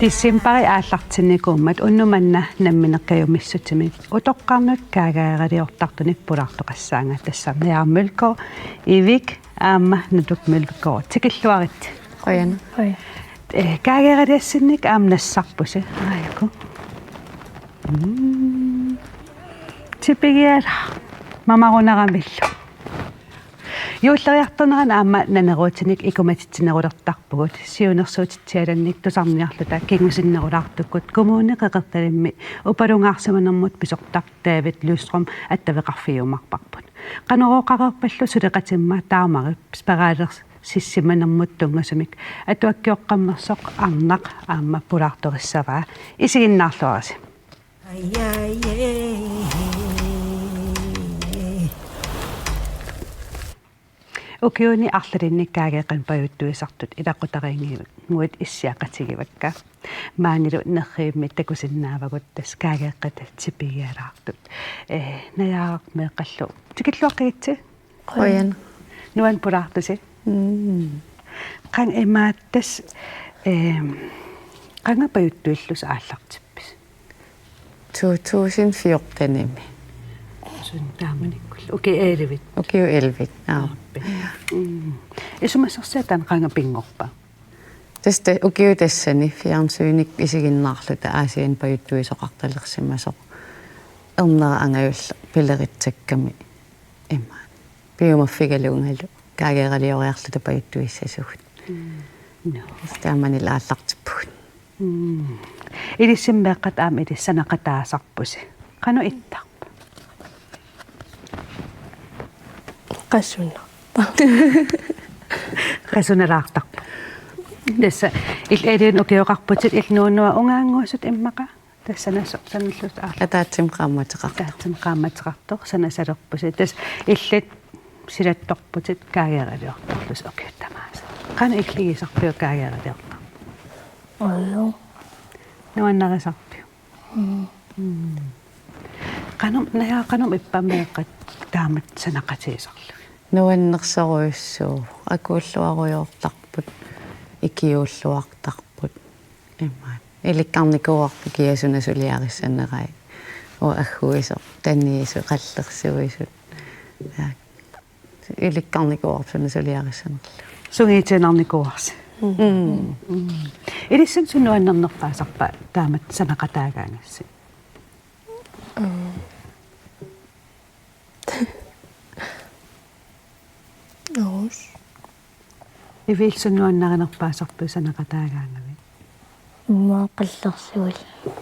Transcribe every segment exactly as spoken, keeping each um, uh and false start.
Decembari aallartinnikuummat unnuk manna nammineq kajumissutinik utoqqarnut kaageeraliortartunik pulaartoqassaanga, tassa Najaaq Mølgaard, Ivik aamma Natuk Mølgaard. Tikilluaritsi. Qujan. Qujan. Eh, kaageeraliassinnik aamma nassarpusi. Aajuku. Mm. Tipigialaaq. Mamarunaramillu. Juulleriartornerani aamma naneruutinik ikumatitsinerulertarpugut, siunnersuutitsialannik tusarniarluta kingusinnerulaartukkut Kommune Qeqertalimmi upalungaarsimanermut pisortaq David Lystrøm attaveqarfigiumaarparput. Qanorooqareerpallu suleqatima taamari spiralissimanermut tunngasumik atuakkiornersoq arnaq aamma pulaartorissavaa, isiginnaarluarisi. Ukiuni arlalinni kaageeqqanik pajuttuisartut ilaqutariinnguit issiaqatigivakka. Maanilu nerrivimmi takusinnaavagut tassa kaageeqqata tipigialaartut. Eh, Najaaraq meeqqallu tikilluaqqigitsi. Qujan. Nuann pulaartusi. Mm. Qanga imaattoq, eh, qanga pajuttuillusi aallartippisi? To tusind fjortenimi. Suna taamanikkut. Ukiut ellevit. Ukiut ellevit, aa. Aappi. Mm. Isumassarsiaq taanna qanga pinngorpa? Tassa ukiup tassani fjernsyni isiginnaarluta Aasianni pajuttuisoqartalersimasoq ernera angajulleq pileritsakkami imaat. Piumaffigalungalu kaageeralioriarluta pajuttuissasugut. Mm. Nå. Taamanilu aallartippugut. Mm. Ilissinnut meeqqat aamma ilissi sanaqataasarpusi. Qanoq ittarpa? Qasunarpa. Qasunalaartarpoq. Tassa illit Aluunniit ukioqarputit, illit Nuunuat ungaannguusut immaqa. Tassa naso-, sanallusi aarlu. Ataatsimut qaammateqartoq. Ataatsimut qaammateqartoq, sanasalerpusi. Tassa illit silattorputit kaageeraliortarlusi ukiut tamaasa. Qanoq illit igisarpiuk kaageeraliortarneq? Ojuu. Nuannarisarpiuk? Mm. Mm. Qanoq, Najaaraq, qanoq ippa meeqqat taamatut sanaqatigisarlugit? Nuannersorujussuuvoq. Akuulluarujoortarput, ikiuulluartarput. Imaat. Ilikkarnikuuarput kia suna suliarissanerai. Uanga agguisoq, taniisut, qallersuisut. Ja. Ilikkarnikuuarput suna suliarissanerlugu. Sungiutiinnarnikuuarsi. Mm. Mm. Ilissinnut suna nuannernerpaasarpa taamatut sanaqataagaangassi? Mm. Uus. Ivik, suna nuannarinerpaasarpiuk sanaqataagaangavit? Immaqa qallersuillu.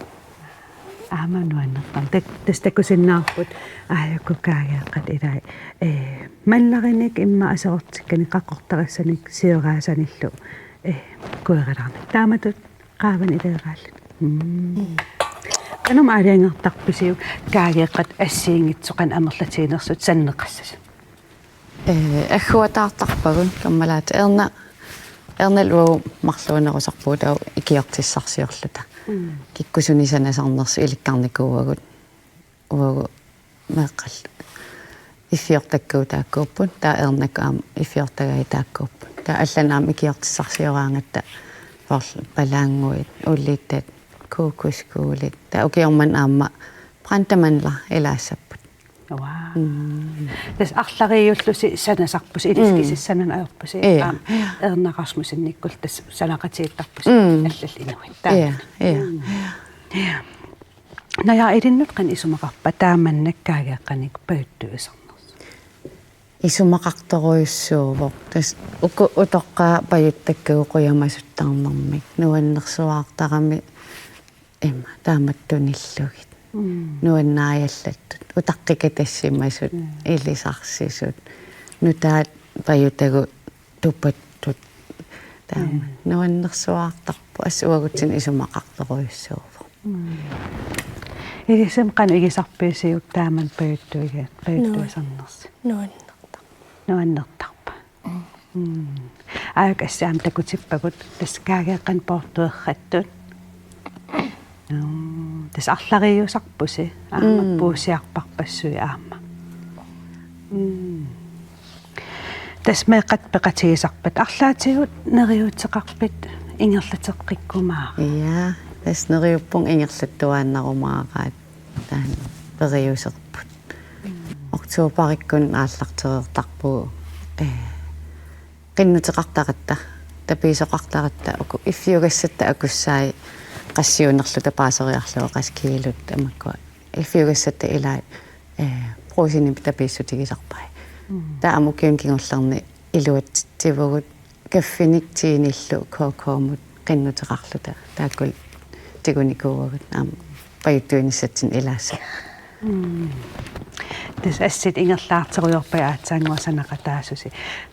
Aamma nuannertarpoq. Tak-, tassa takusinnaarput aajuku kaageeqqat ilaat, eh, mallarinik immaqa aserortikkanik qaqortarissanik sioraasanillu, eh, kueralaarnik. Taamatut qaavani ileeraalluni. Mm. Qanormi aalajangertarpisiuk kaageeqqat assigiinngitsut qanoq amerlatiginersut sanneqassasut? Eh, agguataartarpagut kammalaat, erna, ernalu uagut marluunerusarpugut taava ikiortissarsiorluta. Mm. Kikkusunik sanasarnersut ilikkarnikuuagut. Uagut meeqqallu iffiortakkagut taakkuupput, taava ernakkut aamma iffiortagaat taakkuupput. Taava allanut aamma ikiortissarsioraangatta soorlu palaannguit, ulitat, kokoskuglit. Taava ukioq manna aamma brænde mandler ilaassapput. Wow. Mm. Tassa arlariullusi sanasarpusi, mm, iliskisissaq sananut ajorpusi. Ja. Aamma Erna Rasmussenikkullu tassa sanaqatigiittarpusi, mm, allallu inuit. Taava. Ja, ja. Mm. Ja. Najaaraq, ilinnut qanoq isumaqarpa taamannak kaageeqqanik pajuttuisarnersoq? Isumaqartorujussuuvoq. Tassa uku utoqqaat pajuttakkagut qujamasuttarnermik. Nuannersuaartarami ima taamatut tunillugit. Mm. Nuannaajallattut. Utaqqikatassimasut, mm, ilisarsisut. Nutaat pajutagut tupattut. Taama. Mm. Nuannersuaartarpoq. Assut uagutsinnut isumaqartorujussuuvoq. Mm. Ilissinnut qanoq igisarpisiuk taamannak pajuttuiga-, pajuttuisarnersi? Nuan-, nuannertarpoq. Nuannertarpa? Mm. Mm. Aajuku assi aamma takutippagut tassa kaageeqqanik poortuerrattut. Mm, tassa arlariusarpusi aamma. Mm. Puussiarparpassuit aamma. Mm. Tassa meeqqat peqatigisarpat arlaatigut neriuuteqarpit ingerlateqqikkumaarpit. Ja, tassa neriuppunga ingerlattuaannarumaaraat taanna periuserput. Oktoberikkunni aallartereertarpugut, ee, qinnuteqartaratta, tapiisoqartaratta, uku iffiugassatta akussai qassiunerluta paaseriarlugu qassit kiilut tamakkua. Iffiugassatta ilaat, ee, Brugsenimi tapiissutigisarpai. Mm. Taava aamma ukiuni kingullerni iluatsitsivugut kaffinik tiinillu K K-mut qinnuteqarluta. Taakkulu tigunikuuagut aamma pajuttuinissatsinnik ilaassappat. Mm. Tassa assit ingerlaarterujoorpakka aatsaannguaq sanaqataasusi.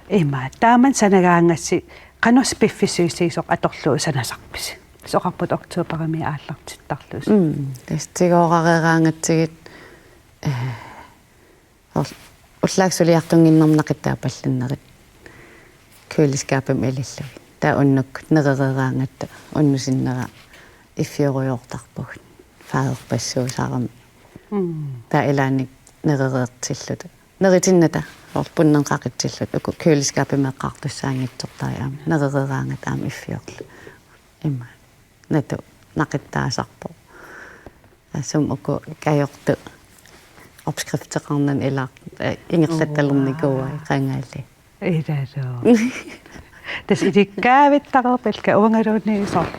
Ima, taamani sanagaangassi qanoq piffissaq isoq atorlugu sanasarpisi? Soqarput oktoberimi aallartittarlusi. Mm, tassa tigoorareeraangatsigit, eh, ul-, ullaaq suliartunnginnermi naqittaappallannerit køleskabimi ilillugit. Taava unnukkut nerereeraangatta unnussinnera iffiorujoortarpugut. Faderpassuusarami. Mm. Taava ilaanni nerereertilluta. Neritinnata, soorlu punneq qaqitsilluta, uku køleskabimi eqqartussaanngitsortai aamma, nerereeraangatta aamma iffiorluta. Ima, natu, naqittaasarpoq. Assut uku kajortut opskrifteqarnani ilaa, eh, ingerlattalernikuuai. Uaa. Qangali. Ilaallu. Tassa ilikkaavittareerpalka uangaluunniit soorlu.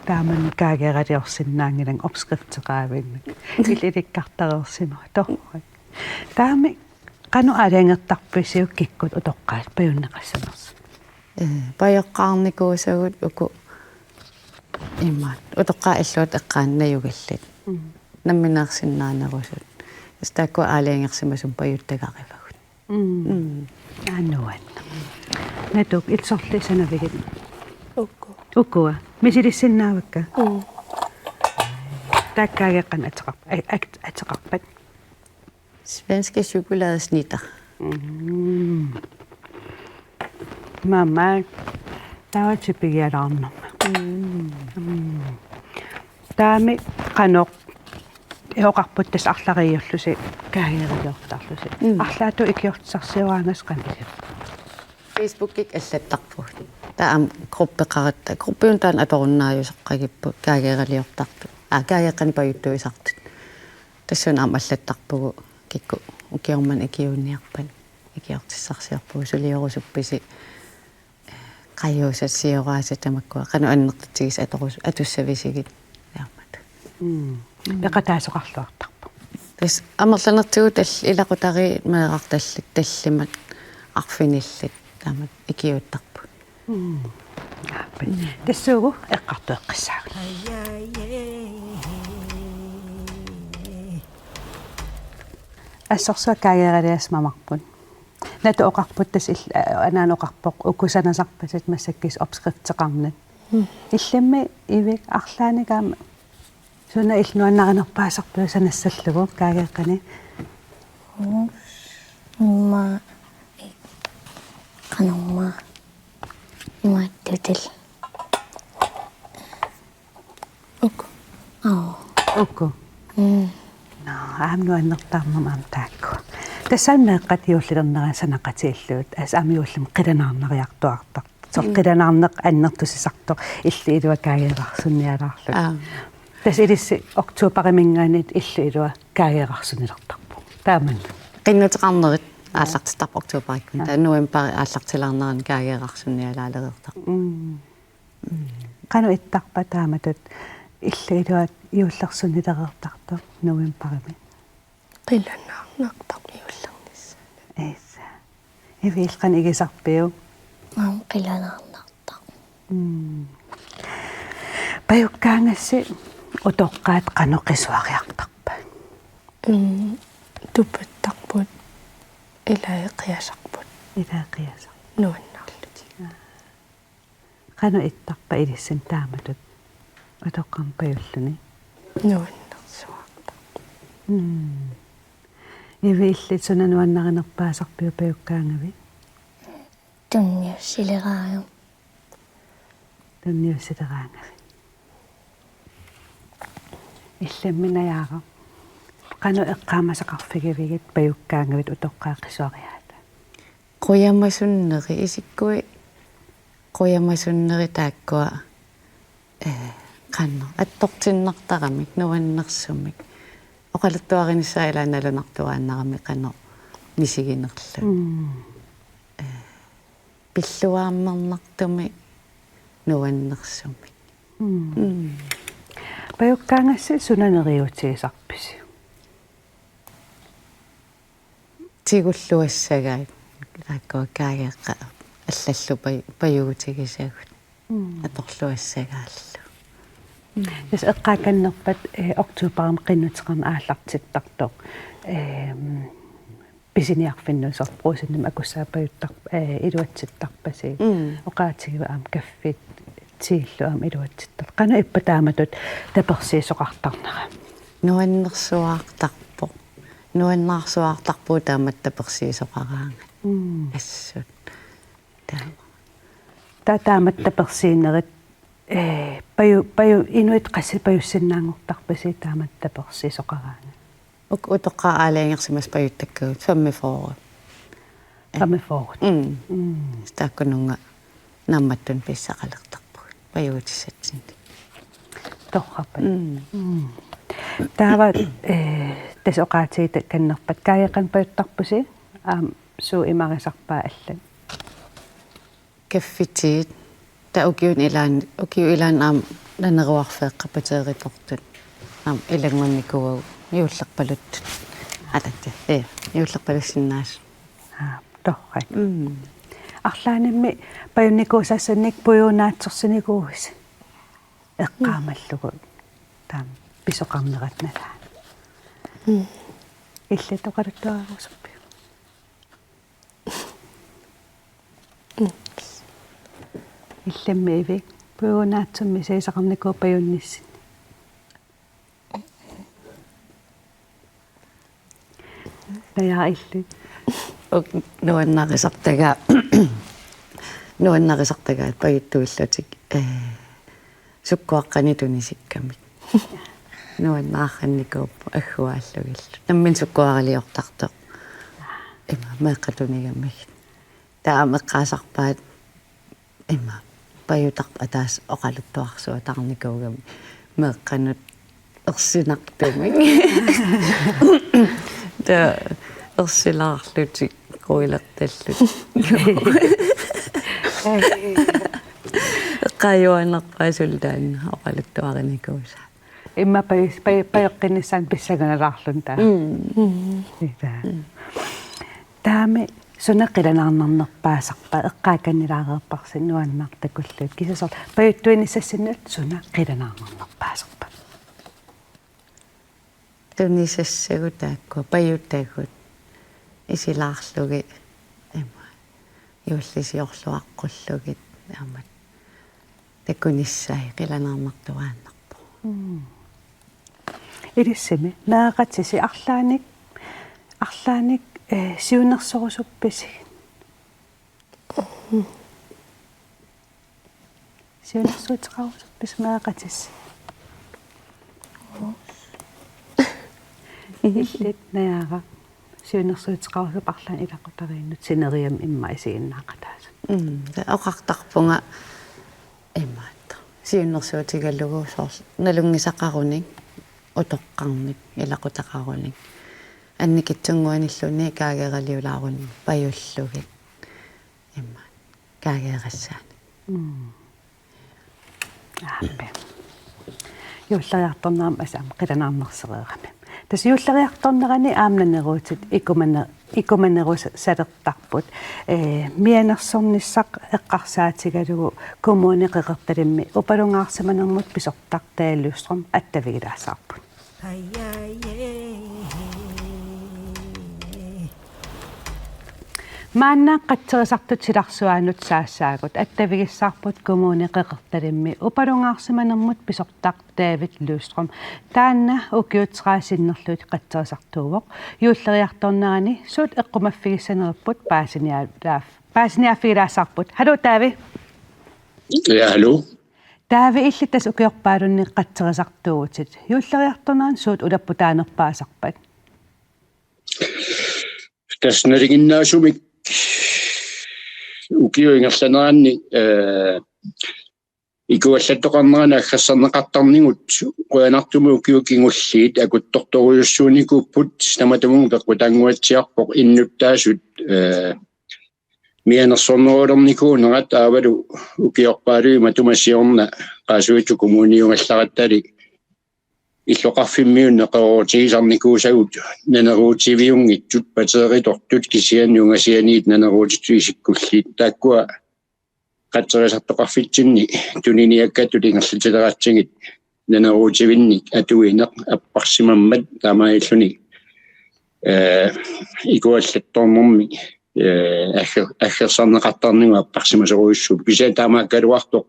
Taamani kaageeraliorsinnaanngilanga opskrifteqaaviinnaq. Illit ilikkartareersimavoq. Torrak. Taamani qanoq aalajangertarpisiuk kikkut utoqqaat pajunneqassanersut? Eh, pajoqqaarnikuusagut uku imaat. Utoqqaat illuat eqqaani najugallit. Mm. Nammineersinnaanerusut. Tassa taakkua aalajangersimasumik pajuttagarivagut. Mm. Mm. Aa, nuann'. Natuk, illit sorliit sanavigit? Uku. Ukua. Misilissinnaavakka? Mm. Taakku kaageeqqanik ateqarp-, a-, a-, ateqarpat? Svenske chokoladesnitter. Mm. Mama, taava tipigialaarnerma. Mm. Mm. Taamani qanoq, oqarput tassa arlariullusi kaageeraliortarlusi. Mm. Arlaatigut ikiortissarsioraangassi qanoq iliorpit? Facebookikkut allattarpugut. Taava aamma gruppeqaratta. Gruppiunut taanna atorunnaajuseqagipput kaageeraliortartut. Aa, kaageeqqanik pajuttuisartut. Tassuuna aamma allattarpugut kikkut ukioq manna ikiuiniarpat. Ikiortissarsiorpugut suliorusuppisi. Qajuusat, sioraasat tamakkua. Qanoq annertutigisut atorus-, atussavisigit. Taamaattut. Mm. Peqataasoqarluartarpoq. Tassa amerlanertigut tal-, ilaqutariit meerartallit, tallimat, arfinillit, taamatut ikiuuttarput. Mm. Aappi. Mm. Tassuugu eqqartueqqissaagut. Assorsuaq kaageeraliassat mamarput. Natu oqarput tassa il-, aa, anaana oqarpoq uku sanasarpasut massakkut opskrifteqarnat. Mm. Illimmi Ivik arlaannik aamma suna illit nuannarinerpaasarpiuk sanassallugu kaageeqqanik? Mm. Imma, i-, qanormaa. Imaattutil. Uku. Aa. Uku. Mm. Nå, aamma nuannertarmat aamma taakku. Tassami meeqqat juullilernerani sanaqatigillutik. Assut aamma juullimi qilanaarnariartuaartarpoq. Soorlu mm. Qilanaarneq annertusisartoq illit ilua kaageerarsunnialaarlutit. Aa. Tassa ilissi oktoberiminngaanniit illit ilua kaageerarsunnilertarpugut. Taamani. Qinnuteqarnerit aallartittarput oktoberikkunni. Aa. Taava novembari aallartilaarnerani kaageerarsunnialaalereertarput. Mm. Qanoq ittarpa taamatut illit ilua juullersunnilereertartoq novembarimi? Qilanaarnartarpoq juullernissaa. Issa. Ivik, illit qanoq igisarpiuk? Aamma qilanaarnartarpoq. Mm. Pajukkaangassi utoqqaat qanoq qisuariartarpat? Mm, tupattarput, ilai qiasarput. Ilai qiasarput. Nuannaarlutik. Aa. Qanoq ittarpa ilissinnut taamatut utoqqarnut pajulluni? Nuannersuartarpoq. Mm. Ivik, illit suna nuannarinerpaasarpiuk pajukkaangavit? Tunniussileraangama. Nunniussileraangavit. Illimmi Najaaraq. Qanoq eqqaamasaqarfigivigit pajukkaangavit utoqqaaqqisuariaata? Qujamasunneri, isikkui qujamasunneri taakkua, eh, qanoq attortinnartaramik, nuannersumik. Oqaluttuarinissaa ilaa nalunartuaannarami qanoq misiginerluni. Mm. Eh, pilluaarnernartumik nuannersumik. Mm. Mm. Pajukkaangassi suna neriuutigisarpisi? Tigulluassagaat, taakkua kaageeqqat allallu paj-, pajuutigisagut. Mm. Atorluassagaallu. Mm. Tassa eqqaakannerpat, eh, oktoberimi qinnuteqarneq aallartittartoq. Ehm, pisiniarfinni soorlu Brugsenimi akussaa pajuttar-, eh, iluatsittarpasi. Mm. Oqaatigivit aamma kaffit, teellu aamma iluatsittartut. Qanoq ippa taamatut tapersiisoqartarnera? Nuannersuartarpoq. Nuannaarsuartarpugut taamatut tapersiisoqaraangat. Mm. Assut. Taava. Taava taamatut tapersiinerit, eh, paju-, paju-, inuit qassit pajussinnaanngortarpisi taamatut tapersiisoqaraangat? Uk-, utoqqaat aalajangersimasut pajuttakkagut femogfyrre. Femogfyrre. Mm. Mm. Taakkununnga naammattunik pissaqalertarpugut pajuutissatsinnik. Torrappat. Mm. Mm. Taava, eh, tassa oqaatigikannerpat kaageeqqanik pajuttarpusi, aamma suut imarisarpaat allat? Kaffitiit. Taava ukiuni ilaanni, ukiut ilaanni aamma naneruarfeeqqat pateeritortut. Aamma ilanngunnikuuagut juullerpaluttut. Atatta. Ee, juullerpalussinnaasut. Aa, torrak. Mm. Arlaannimmi pajunnikuusassannik puiunaatsorsinikuuisi. Eqqaamallugu taama pisoqarnerat nalaani. Mm. Illit oqaluttuarusuppiuk? Illimmi Ivi, puiunaatsummi misigisaqarnikuuit pajunnissinni? Naja, illit? Uk-, nuannarisartagaa-, nuannarisartagaat pajuttuillutik, eh, sukkuaqqanik tunisikkamik. Nuannaarnikuupput agguaallugillu. Nammineq sukkuaraliortartoq. Ima meeqqat tunigamigit. Taava eqqaasarpaat ima pajutarput ataaseq oqaluttuarsuataarnikuugami meeqqanut ersinartumik. Taava ersilaarlutik quilertallutik. Eqqaajuaannarpaat suli taanna oqaluttuarinikuusaat. Immaqa paju-, paju-, pajoqqinnissaanut pissanganalaarluni taava. Mm. Mm. Ila. Mm. Taamami suna qilanaarnarnerpaasarpa, eqqaakannilaareerparsi nuannaartakulluit. Kisianni soorlu pajuttuinissassinnut suna qilanaarnarnerpaasarpa? Tunisassagut taakkua pajutagut isilaarlugit ima juullisiorluaqqullugit aamma takunissai qilanaarnartuaannarpoq. Mm. Ilissimi meeqqatisi arlaannik, arlaannik, eh, siunnersorusuppisigit? Siunnersuuteqarusuppisi meeqqatisi? Illit Najaaraq, siunnersuuteqarusuppisi arlaannik ilaqutariinnut sineriammi immaqa isiginnaaqataasut? Mm, ta-, oqartarpunga imaattoq. Siunnersuutigalugu soorlu nalunngisaqarunik, utoqqarnik, ilaqutaqarunik. Annikitsunnguanilluunniit kaageraliulaarunik pajullugit. Ima kaageerassaanik. Mm. Aappi. Juulleriartornerani aamma qilanaarnersereerami. Tassa juulleriartornerani aamma naneruutit ikumane-, ikumanerusalertarput. Eh, mianersornissaq eqqarsaatigalugu Kommune Qeqertalimmi upalungaarsimanermut pisortaq Tage Lystrøm attavigilaassavarput. Maanna qatserisartut silarsuaannut saassaagut attavigissavarput Kommune Qeqertalimmi upalungaarsimanermut pisortaq David Lystrøm. Taanna ukiut tredive sinnerlugit qatserisartuuvoq. Juulleriartornerani suut eqqumaffigissaneripput paasiniaalaaf-, paasiniaaffigilaassavarput. Hallo, David. Ja, hallo. Taava illit tassa ukiorpaalunni qatserisartuuvutit. Juulleriartornerani suut ulapputaanerpaasarpat? Tassa nalinginnaasumik ukiup ingerlanerani, eh, ikuallattoqarnerani aggersarneqartarnigut qujanartumik ukiut kingulliit akuttortorujussuunikuupput, tamatumunnga peqqutaannguatsiarpoq innuttaasut, eh, mianersornerulernikuunerat taavalu ukiorpaaluit matuma siorna Qaasuitsup kommuniugallarattali illoqarfimmiunneq qeroorutigisarnikuusagut naneruutiviunngitsut, batteritortut kisianni ungasianiit naneruutitut isikkullit. Taakkua qatserisartoqarfitsinni tuniniakkattut ingerlatileraatsigit naneruutivinnik atuineq apparsimammat taamaalilluni, eh, ikuallattoqarnermi, eh, agger-, aggersarneqartarnigut apparsimasorujussuupput. Kisianni taamaakkaluartoq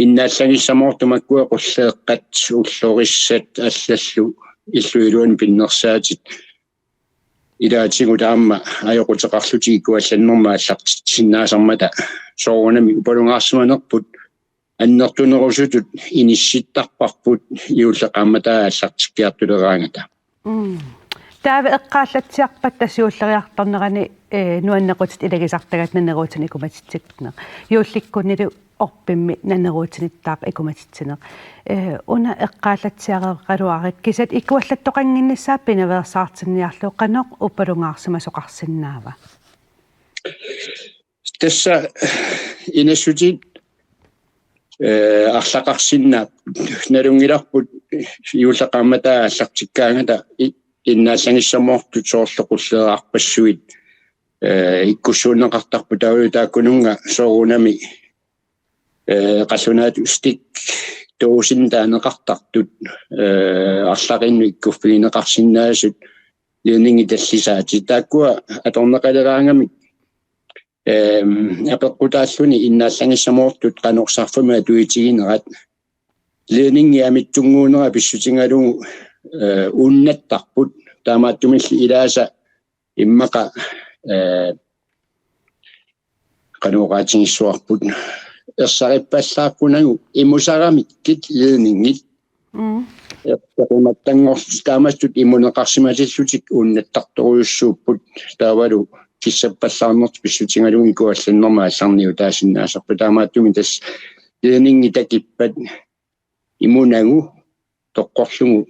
innaallagissamoortut makkua qulleeqqat, ullorissat allallu illup iluani pinnersaatit ilaatigut aamma ajoquteqarlutik ikuallannermut aallartitsisinnaasarmata soorunami upalungaarsimanerput annertunerusutut inissittarparput juulleqaammataa aallartikkiartuleraangata. Mm. Taava eqqaallatsiarpat tassa juulleriartornerani, eh, nuannequtit ilagisartagaat naneruutinik ikumatitsineq. Juullikkunnilu orpimmi naneruutinittaaq ikumatitsineq. Eh, una eqqaallatsiareeraluarit kisianni ikuallattoqannginnissaa pinaveersaartinniarlugu qanoq upalungaarsimasoqarsinnaava? Tassa inassutitit, eh, arlaqarsinnaapput, nalunngilarput juulleqaammataa aallartikkaangata i-, innaallagissamoortut soorlu qulleerarpassuit, eh, ikkussuunneqartarput taavalu taakkununnga soorunami, eh, qallunaatut stik tusind taaneqartartut, eh, arlaqinnut ikkuffigineqarsinnaasut ledningit tallisaatit. Taakkua atorneqaleraangamik, ehm, apeqqutaalluni innaallagissamoortut qanoq sarfamik atuitiginerat. Ledningip amitsunnguunera pissutigalugu, eh, unnattarput. Taamaattumillu ilaasa immaqa, eh, qanoq oqaatigissavarput, ersarippallaarpunagu imusaramikkit ledningit. Mm. Eqimattanngorlutik taamatut imuneqarsimatillutik unnattartorujussuupput, taavalu kissappallaarnertik pissutigalugu ikuallannermut aallarniutaasinnaasarput. Taamaattumik tassa ledningit takippat imunagu toqqorlugu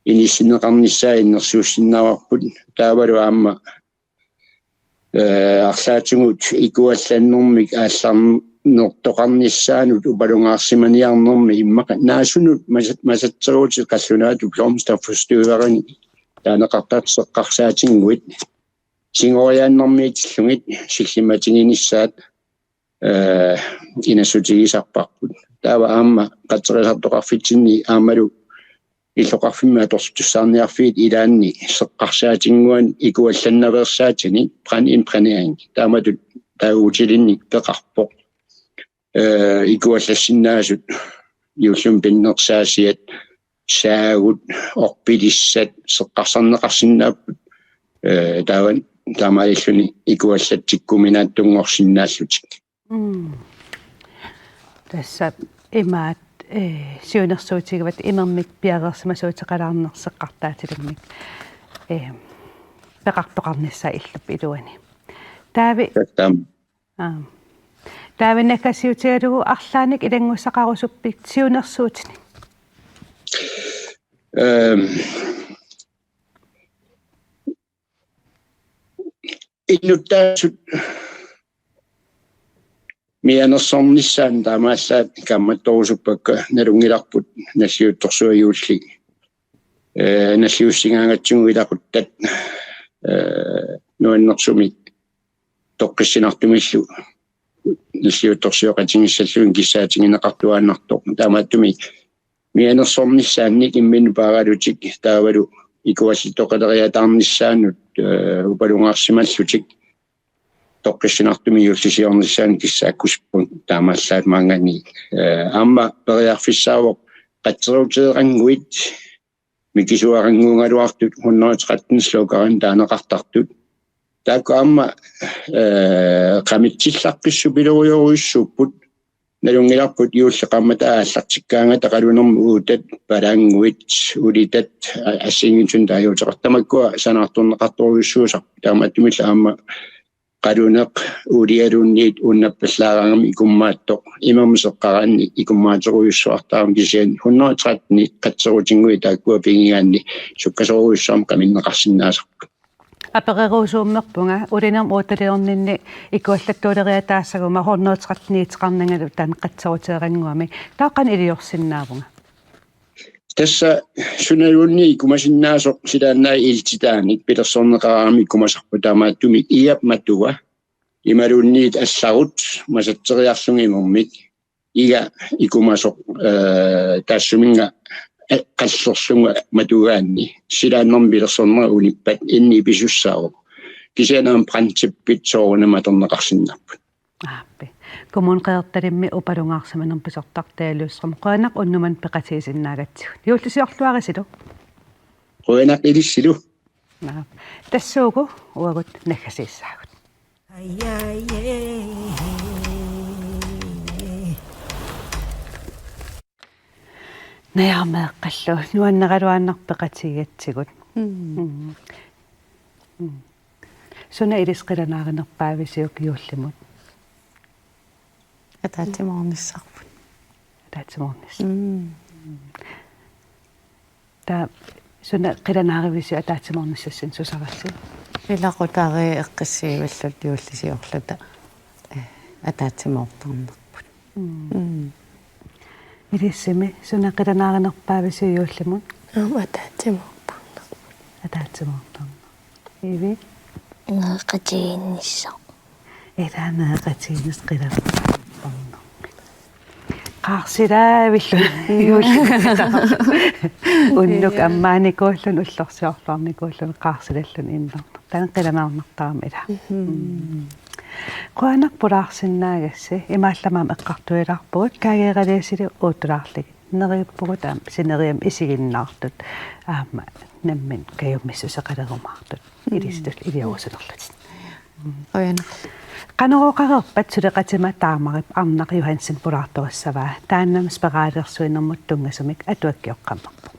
inissinneqarnissaa innersuussinnaavarput, taavalu aamma, eh, arlaatigut ikuallannermik aallarnertoqarnissaanut upalungaarsimaniarnermi immaqa naasunut masa-, masatserutit qallunaatut blomsterforstyrrerinik taaneqartartut seqqarsaatinnguit singoriaannarmiitillugit sillimmatiginissaat, eh, inassutigisarparput. Taava aamma qatserisartoqarfitsinni aammalu illoqarfimmi atorlutussaarniarfiit ilaanni seqqarsaatinnguanik ikuallannaveersaatinik brandimprægnering. Taamatut taava hotelinnik peqarpoq. Eh, ikuallassinnaasut juullimi pinnersaasiat, saagut, orpilissat seqqarsarneqarsinnaapput, eh, taava taamaalilluni ikuallatsikkuminaattunngorsinnaallutik. Mm. Tassa imaat, eh, siunnersuutigaat imermik piareersimasuuteqalaarneq seqqartaatilimmik, eh, peqartoqarnissaa illup iluani. Taavi. Taam. Aam. Taavi, naggasiutigalugu arlaannik ilanngussaqarusuppit siunnersuutinik? Ehm, innuttaasut mianersornissaannut taamaallaat kaammattorusuppakka, nalunngilarput nalliuttorsuaq juulli, eh, nalliussigaangatsigu ilaquttat, eh, nuannersumik toqqissinartumillu nalliuttorsioqatigiissallugit kissaatigineqartuaannartoq. Taamaattumik mianersornissaannik imminnut paaralutik taavalu ikuallattoqaleriataarnissaannut, eh, upalungaarsimallutik toqqissinartumik juullisiornissaanut kissaakkusupput taamaallaat maanngaanniit. Eh, aamma periarfissaavoq qatseruteerannguit mikisuarannguugaluartut hundrede tretten slogarit taaneqartartut. Taakku aamma, eh, qamitsillaqqissupilorujorujussuupput. Nalunngilarput juulli qaammataa aallartikkaangata qalunermut uutat, palaannguit, ulitat, a-, assigiinngitsunik taaguuteqartut, tamakkua sanaartorneqartorujussuusarput, taamaattumillu aamma qaluneq uulialuunniit uunnaappallaaraangami ikummaattoq, imermik seqqaraanni ikummaaterujussuartarami, kisianni hundrede tretten qatserutinnguit taakkua pigigaanni sukkasoorujussuarmik qaminneqarsinnaasarput. Apererusuummerpunga, ulinermik uutaliorninni ikuallattuuleriataassaguma hundrede tretten iiteqarnangalu taanna qatseruteerannguamik. Taava qanoq iliorsinnaavunga? Tassa sunaluunniit ikumasinnaasoq silaannaap ilititaanik pilersorneqaraangamik ikumasarput, taamaattumik igap matua imaluunniit allarut masatseriarlunga imermik, iga ikumasoq, eh, taassuminnga, eh, qallerlunga matugaanni silaannermik pilersornera unippat inni ipisussaavoq. Kisianni aamma brandtippit soorunami atorneqarsinnaapput. Aappi. Kommune Qeqertalimmi upalungaarsimanermik pisortaq Taliusram. Qujanaq unnuk manna peqatigisinnaagatsigut. Juullisiorluarisilu. Qujanaq ilissilu. Naa. Tassuugu uagut naggasiissaagut. Najaarmeeqqallu nuanneraluaannarpoq peqatigigatsigut. Mm. Mm. Mm. Suna ilissi qilanaarinerpaavisiuk juullimut? Ataatsimoornissarput. Ataatsimoornissaq. Mm. Taava suna qilanaarivisiuk ataatsimoornissassinnik susarassi? Ilaqutariit eqqissiivilluta juullisiorluta, eh, ataatsimoortarnerput. Mm. Mm. Ilissimi suna qilanaarinerpaavisiuk juullimut? Aamma ataatsimoortarnerput. Ataatsimoortarnerput. Ivi? Nereqatigiinnissaq. Ilaa, nereqatigiinnissaq qilanaartarnerput. Qaarsilaavillu juulli. Unnuk ammaanikuulluni ullorsiorluarnikuulluni qaarsilalluni innerneq. Taanna qilanaarnartarami ilaa. Mhm. Mm. Qujanaq pulaarsinnaagassi, imaallamam eqqartuilaarpugut, kaageeraliasili uutulaarlugit. Neriuppugut aamma sineriammi isiginnaartut. Aamma nammineq kajummissuseqalerumaartut. Mm. Ilistut iliorusulerlutit. Qujanaq. Qanorooqareerpat suleqatima taamarip Arnaq Johansen pulaartorissavaa. Taannami spiralersuinermut tunngasumik atuakkioqqammerpoq.